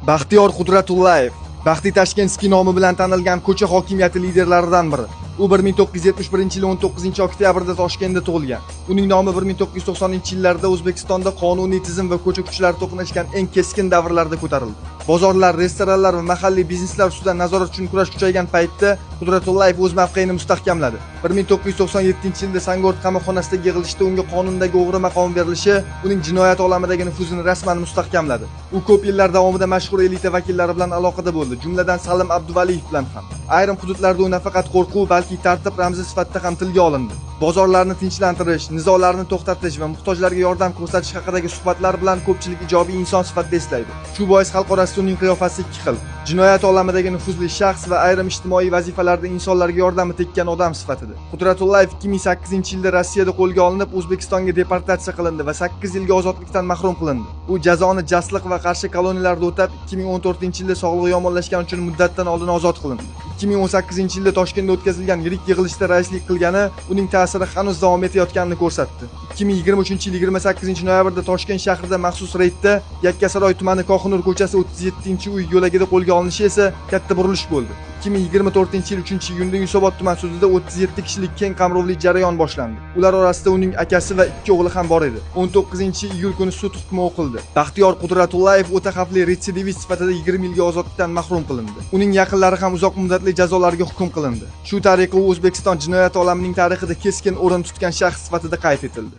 Baxtiyor Qudratullayev, Baxti Tashkentskiy nomi bilan tanilgan ko'cha hokimiyati liderlaridan biri. U 1971-yil 19-oktyabrda Toshkentda tug'ilgan. Uning nomi 1990-yillarda O'zbekistonda qonuniy tizim va ko'cha kuchlari to'qnashgan eng keskin davrlarda ko'tarildi. Bozorlar, restoranlar va mahalliy bizneslar ustidan nazorat uchun kurash kuchaygan paytda Qudratullayev o'z mavqeini mustahkamladi. 1997-yilda Sangort qamoqxonasidagi yig'ilishda unga qonundagi o'g'ri maqomi berilishi uning jinoyat olamidagi nufuzini rasman mustahkamladi. U ko'p yillar davomida mashhur elita vakillari bilan aloqada bo'ldi, jumladan Salim Abduvaliyev bilan ham. Ayrim hududlarda u nafaqat qo'rquv, balki tartib ramzi sifatida ham tilga olindi. Bozorlarni tinchlantirish, nizolarni to'xtatish va muhtojlarga yordam ko'rsatish haqidagi suhbatlar bilan ko'pchilik ijobiy inson sifatida eslaydi. Shu bois xalq orasida uning qiyofasi ikki xil: jinoyat olamidagi nufuzli shaxs va ayrim ijtimoiy vazifalarda insonlarga yordami tekkan odam sifatida. Qudratullayev 2008-yilda Rossiyada qo'lga olinib, O'zbekistonga deportatsiya qilindi va 8 yilga ozodlikdan mahrum qilindi. U jazoni Jasliq va Qarshi koloniyalarida o'tab, 2014-yilda sog'lig'i yomonlashgani uchun muddatidan oldin ozod qilindi. 2018-yilda Toshkentda o'tkazilgan yirik yig'ilishda raislik qilgani uning ta'siri hanuz davom etayotganini ko'rsatdi. 2023-yil 28-noyabrda Toshkent shahrida maxsus reydda Yakkasaroy tumani Kohinur ko'chasi 37-uy yo'lagida qo'lga olinishi esa katta burilish bo'ldi. 2024-yil 3-iyunda Yunusobod tuman sudida 37 kishilik keng qamrovli jarayon boshlandi. Ular orasida uning akasi va 2 o'g'li ham bor edi. 19-iyul kuni sud hukmi o'qildi. Baxtiyor Qudratullayev o'ta xavfli retsidivist sifatida 20 yilga ozodlikdan mahrum qilindi. Uning yaqinlari ham uzoq muddatli jazolarga hukm qilindi. Shu tariqa u O'zbekiston jinoyat olamining tarixida keskin o'rin tutgan shaxs sifatida qayd etildi.